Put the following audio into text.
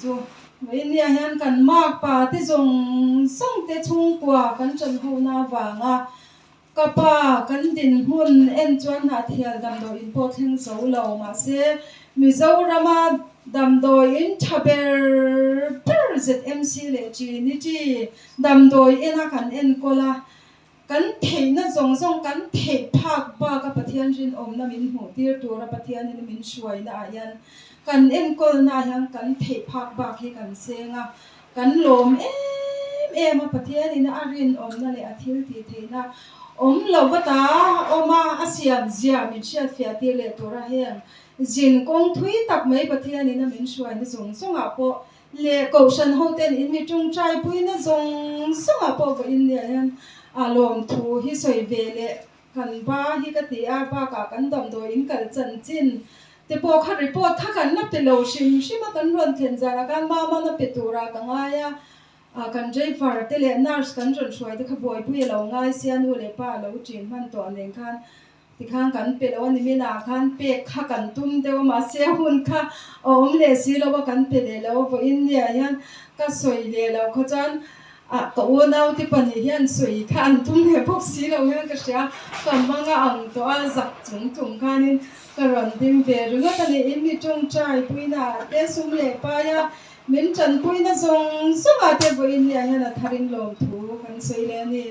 chu. Vawinia hian kan makpa te zawng zawng te chhungkua kan ṭanhona avanga ka pa kan dinhmun en chuan Hnahthial damdawiin pawh thleng zo lo mahse Mizorama damdawiin ṭha ber ber ZMC leh Trinity damdawi ena kan enkawl a, Kan theihna zawng zawng kan theih phak bak a Pathian rinawmna min hmuh tir tura Pathianin min hruaina ah hian kan enkawlna ah hian kan theih phak bak hi kan seng a, kan lawm em em a Pathianin a rinawmna leh a thil tih theihna awm lo va ta awm a, a siam zia min hriatfiah tir leh tura heng zin kawng thui tak mai Pathianin a min hruaina zawng zawng ah pawh Leh Kohhran hoten in mi tawngtaipuina zawng zawngah pawh vawiin nia hian a lawmthu hi sawi ve leh kan ba hi ka ti a, bakah kan damdawi in kal chanchin te pawh kha report kha kan la pe lo hrim hrim a, kan rawn thlen zanah khan mama na pe turah ka ngai a, kan driver te leh nurse kan rawn hruai te kha buaipui a lo ngai sia nu leh pa a lo ṭin hman tawh nen khan Tikhan kan pe lo a ni min ah khan pek kha kan tum deuh a mahse hun kha a awm leh si lo a kan pe leh lo a vawiin nia hian ka sawi leh loh kha chuan ah ka unau te pahnih hian sawi kha an tum leh bawk si lo hian ka hria ka hmang a ang tawh a zak chung chung khanin ka rawn ding ve ringawt a ni in mi tawngtai puina ah te sum leh pai a min tanpuina zawng zawng ah te vawiin nia hian a tharin lawmthu kan sawi leh a ni.